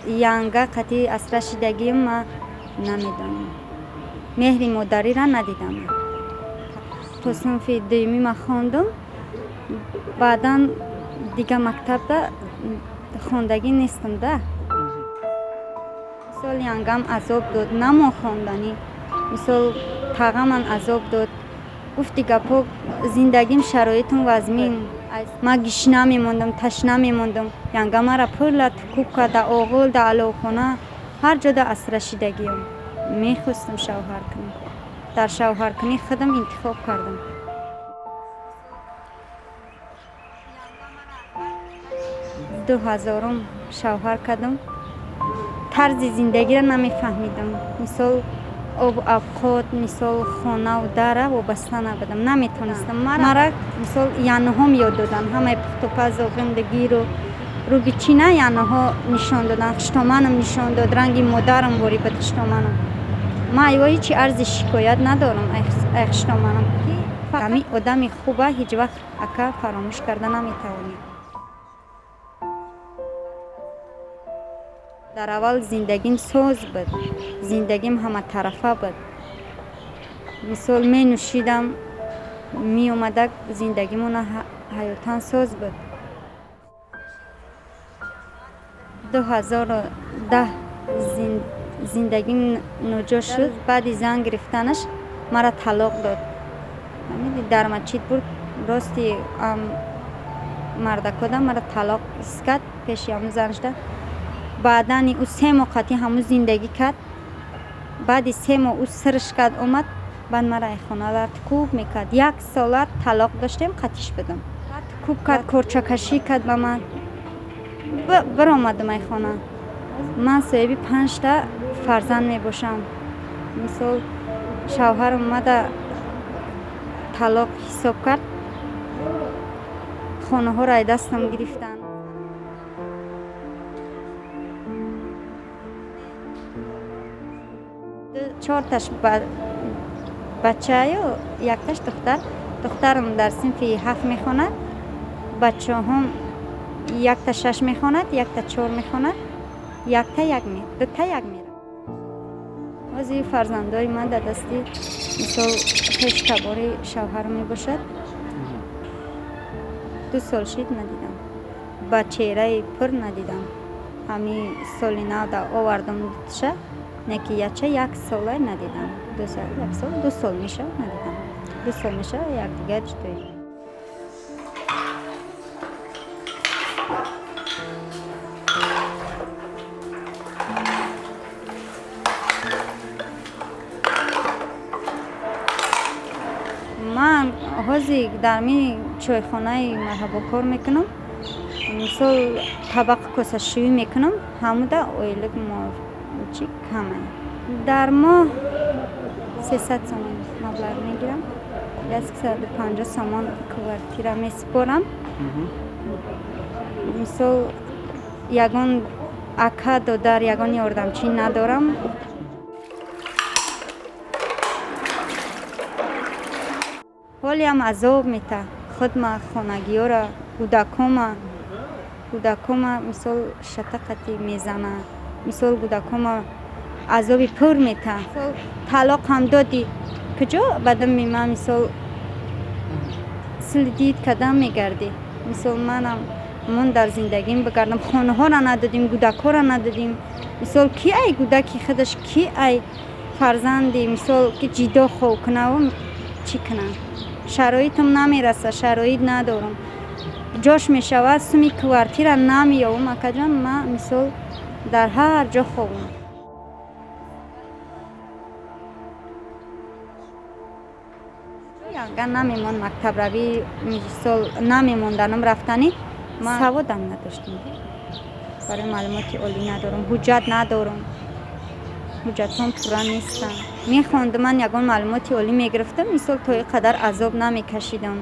Янга қати асра шидагиам ма намедонам. Меҳри модариро надидам. То синфи дуюмӣ ма хондум, баъдан дига мактабда хондагӣ нестам да. Мисол, янгам азоб дод, намон хонданӣ. Мисол, тағаман азоб дод. Гуфти гапҳо, зиндагим, шароитам вазмин. Ма гишна мемондам, ташна мемондам. Янга мара пурла куб кард, да оғил, да аловхона, ҳар ҷода асра шидагиам. Мехостам шавҳар кунам. Дар шавҳаркунӣ худам интихоб кардам. 2000-ум шавҳар кардам. Тарзи зиндагиро намефаҳмидам. Мисол, об авқот, мисол, хонаву дара вобаста набудам, наметонистам. Мара, мисол, янаҳом ёд доданд ҳамаи пухтупазу зиндагиро, руги чина янаҳо нишон доданд. Хуштоманам нишон дод, ранги модарам ворӣ буд хуштоманам. Ман айво ҳечи арзи шикоят надорам ай хуштоманам. Ҳами одами хуба ҳеҷ вақт, ака, фаромӯш карда наметавонӣ. Дар аввал зиндагим соз буд, зиндагим ҳаматарафа буд. Мисол, менӯшидам, меомада, зиндагимона ҳаётан соз буд. 2010 зиндагим ноҷо шуд. Баъди зан гирифтанаш мара талоқ дод. Дар мачид бурд, рости мардакода мара талоқ ҳис кард пеши ҳамун занашда. Баъдан ӯ 3 моҳ қатъи ҳамун зиндагӣ кард. Баъди 3 моҳ ӯ сирш кард, омад, баъд мара айхона куб мекард. Як сола талоқ доштем, қатиш будам. Куб кард, корчакашӣ кард ба ман, биромадам айхона. Ман соҳиби панҷта фарзанд мебошам. Мисол, шавҳарам омада, талоқ ҳисоб кард, хонаҳоро ай дастам гирифтанд. Чорташ бачаю якташ духтар. Духтарам дар синфи ҳафт мехонад, бачаҳом якта шаш мехонад, якта чор мехонад, якта як, дута як мера. Ҳозир фарзандои ман дар дасти, мисол, хештабори шавҳар мебошад. 2 сол шид, надидам, ба чеҳраи пур надидам. Ҳами соли нав да овардам дуташа, неки яча як сола надидам. 2 сол, як сол, 2 сол мешавад, надидам. 2 сол мешавад, якдигар ҷудоем. Ман ҳозир дар ми чойхонаи Марҳабо кор мекунам. Мисол, табақи косашӯӣ мекунам. Ҳамуда ойлик чи кама, дар моҳ 300 сомон маблағ мегирам, 150 сомон квартира месупорам. Мисол, ягон ака, додар, ягон ёрдамчӣ надорам. Ҳолиам азоб мета худма, хонагиёра, кӯдакома. Кӯдакома, мисол, шатақати мезана. Мисол, кӯдакома азоби пур мета. Талоқ ҳам додӣ, куҷо бадами ман, мисол, силдид кардам мегардӣ. Мисол, манам мон дар зиндагим бигардам. Хонаҳоро надодим, кӯдакҳоро надодим. Мисол, ки ай кӯдаки худаш, ки ай фарзанди, мисол, ки ҷидо хов кунаву чӣ кунам? Шароитам намераса, шароит надорам. Ҷош мешавад, суми квартира намеёвам, акаҷон. Ман, мисол, дар ҳар ҷо хобам. Ага, намемон мактабравӣ, мисол, намемонданам рафтанӣ. Саводам надоштам, барои маълумоти олӣ надорам, ҳуҷҷат надорам, ҳуҷҷатҳом пурра нестанд. Мехондам, ман ягон маълумоти олӣ мегирифтам, мисол, то ин қадар азоб намекашидам.